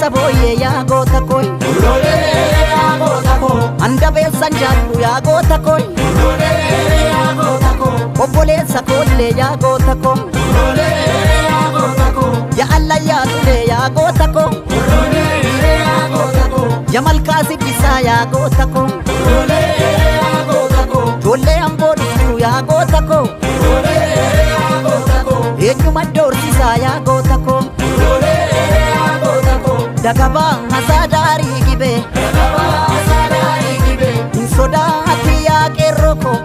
Waraabessa booyyee yaa goota koo. Handabeessan jaallu yaa goota koo. Obboleessa koollee yaa goota koo. Yaa allayyaa tulee yaa goota koo. Yaa malkaa siddisaa yaa goota koo. Ijoollee amboo dhuftuu yaa goota koo. Eenyuma doorsisaa yaa goota koo. Dagabaa hasaa daarii gibee. Hin sodaati yaa qeerroo koo.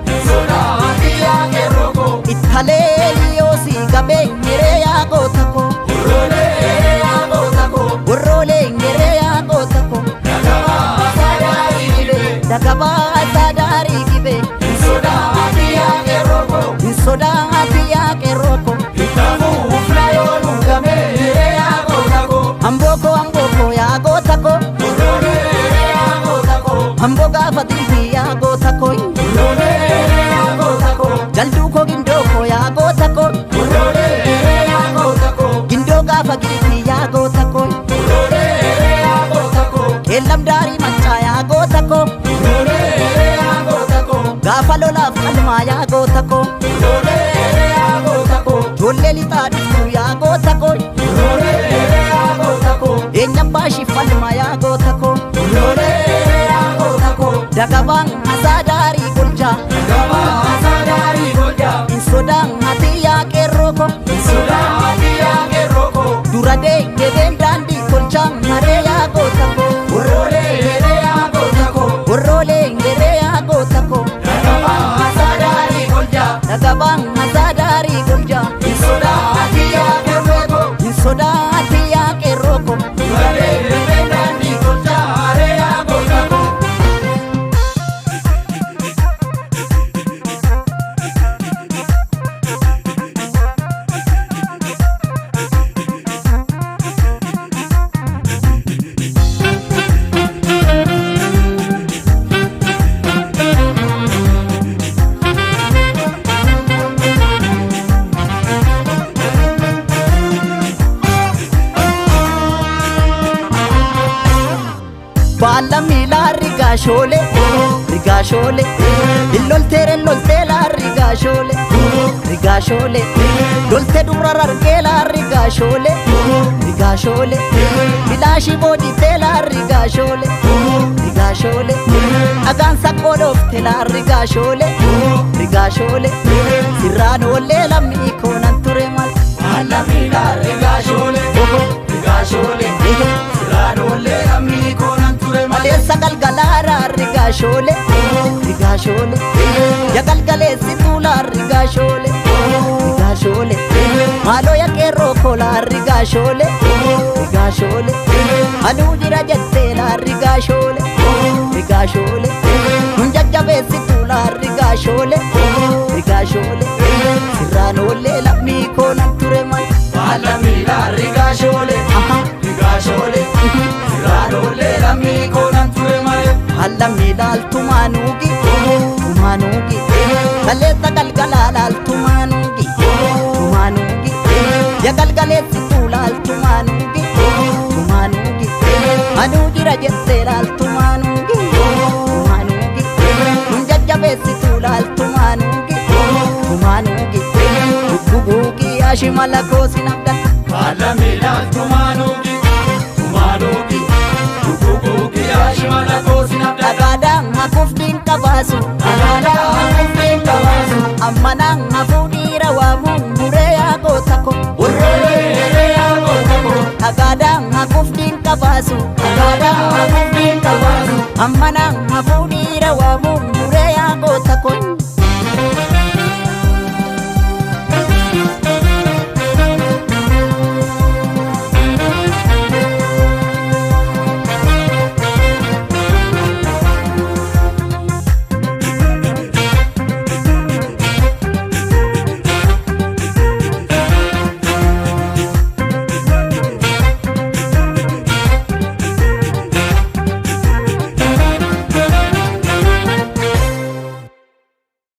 Ittalee yoo si gabee ngeree yaa goota koo. Worroolee ngeree yaa goota koo. Dagabaa hasaa daarii gibee. Hin sodaati yaa qeerroo koo. Amboo koo amboo koo yaa goota koo. Amboo gaafa xiifi yaa goota koo. Jalduu koo gindoo koo yaa goota koo. Gindoo gaafa giifi yaa goota koo. Qeellam daarii maccaa yaa goota koo. Gaafa lolaaf qalmaa yaa goota koo. Ijoollee lixaa dhuftuu yaa goota koo. Eenyaan baashiif falmaa yaa goota koo. Dagabaan hasaa daarii golchaa. Hin sodaan ati yaa qeerroo koo. Dura deegebeen daandii tolchaa maree yaa goota koo. Worroolee ngeree yaa goota koo. Dagabaan hasaa daarii golchaa. Hin sodaati yaa qeerroo koo. Baala miilaa rigaashoolee rigaashoolee illolteere lolteelaa rigaashoolee rigaashoolee lolte dura rargeelaa rigaashoolee rigaashoolee bilaashii booditeelaa rigaashoolee rigaashoolee dhagaan saqqoo dhoofteelaa rigaashoolee rigaashoolee sirraan oollee lammii koonan ture mal. Maleessa galgalaaraa rigaashoolee rigaashoolee ya galgaleessi tuulaa rigaashoolee rigaashoolee maaloo ya qeerroo koolaa rigaashoolee rigaashoolee anuu jira jetteelaa rigaashoolee rigaashoolee nun jajjabeessi tuulaa rigaashoolee rigaashoolee sirraan oollee lammii koonan ture mal. Allamni laaltumaanuugi tumaanuugi kaleessa galgalaa laaltumaanuugi tumaanuugi ya galgaleessituu laaltumaanuugi tumaanuugi anuu jira jettee laaltumaanuugi tumaanuugi nun jajjabeessituu laaltumaanuugi tumaanuugi gugguugi ashimala koosin abdata. Dhagaadhaan hafuuf dinqa baasu. Ammanaan hafuu dhiira waamu muree yaa goota ko. Dhagaadhaan hafuuf dinqa baasu. Ammanaan hafuu dhiira waamu